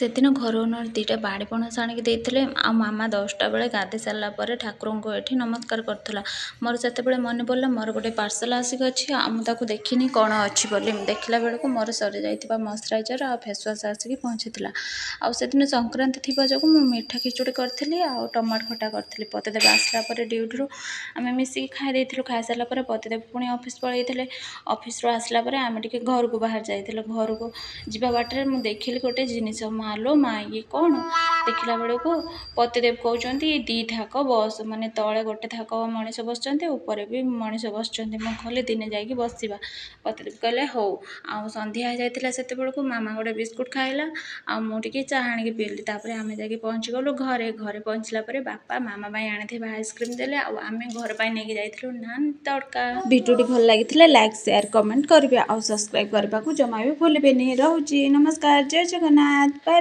ସେଦିନ ଘର ଓନର୍ 2ଟା ବାଡ଼ି ପଣସ ଆଣିକି ଦେଇଥିଲେ। ଆଉ ମାମା 10ଟା ବେଳେ ଗାଧୋଇ ସାରିଲା ପରେ ଠାକୁରଙ୍କୁ ଏଠି ନମସ୍କାର କରୁଥିଲା। ମୋର ସେତେବେଳେ ମନେ ପଡ଼ିଲା, ମୋର ଗୋଟେ ପାର୍ସଲ ଆସିକି ଅଛି ଆଉ ମୁଁ ତାକୁ ଦେଖିନି କ'ଣ ଅଛି ବୋଲି। ଦେଖିଲା ବେଳକୁ ମୋର ସରିଯାଇଥିବା ମଇଶ୍ଚରାଇଜର୍ ଆଉ ଫେସୱାଶ୍ ଆସିକି ପହଞ୍ଚିଥିଲା। ଆଉ ସେଦିନ ସଂକ୍ରାନ୍ତି ଥିବା ଯୋଗୁଁ ମୁଁ ମିଠା ଖିଚୁଡ଼ି କରିଥିଲି ଆଉ ଟମାଟୋ ଖଟା କରିଥିଲି। ପତିଦେବ ଆସିଲା ପରେ ଡ୍ୟୁଟିରୁ ଆମେ ମିଶିକି ଖାଇ ଦେଇଥିଲୁ। ଖାଇସାରିଲା ପରେ ପତିଦେବ ପୁଣି ଅଫିସ୍ ପଳେଇଥିଲେ। ଅଫିସରୁ ଆସିଲା ପରେ ଆମେ ଟିକେ ଘରକୁ ବାହାରି ଯାଇଥିଲୁ। ଘରକୁ ଯିବା ବାଟରେ ମୁଁ ଦେଖିଲି ଗୋଟେ ଜିନିଷ। ମାଲୋ ମା, ଇଏ କ'ଣ? ଦେଖିଲା ବେଳକୁ ପତିଦେବ କହୁଛନ୍ତି, 2 ଥାକ ବସ୍, ମାନେ ତଳେ ଗୋଟେ ଥାକ ମଣିଷ ବସିଛନ୍ତି, ଉପରେ ବି ମଣିଷ ବସିଛନ୍ତି। ମୁଁ କହିଲି, ଦିନେ ଯାଇକି ବସିବା। ପତିଦେବ କହିଲେ ହଉ। ଆଉ ସନ୍ଧ୍ୟା ହେଇଯାଇଥିଲା ସେତେବେଳକୁ। ମାମା ଗୋଟେ ବିସ୍କୁଟ ଖାଇଲା ଆଉ ମୁଁ ଟିକେ ଚାହା ଆଣିକି ପିଇଲି। ତାପରେ ଆମେ ଯାଇକି ପହଞ୍ଚିଗଲୁ ଘରେ। ଘରେ ପହଞ୍ଚିଲା ପରେ ବାପା ମାମା ପାଇଁ ଆଣିଥିବା ଆଇସ୍କ୍ରିମ୍ ଦେଲେ ଆଉ ଆମେ ଘର ପାଇଁ ନେଇକି ଯାଇଥିଲୁ ନାନ୍ ତଡ଼କା। ଭିଡ଼ିଓଟି ଭଲ ଲାଗିଥିଲେ ଲାଇକ୍, ସେୟାର, କମେଣ୍ଟ କରିବେ ଆଉ ସବସ୍କ୍ରାଇବ୍ କରିବାକୁ ଜମା ବି ଭୁଲିବେନି। ରହୁଛି, ନମସ୍କାର, ଜୟ ଜଗନ୍ନାଥ, ବାଏ ବାଏ।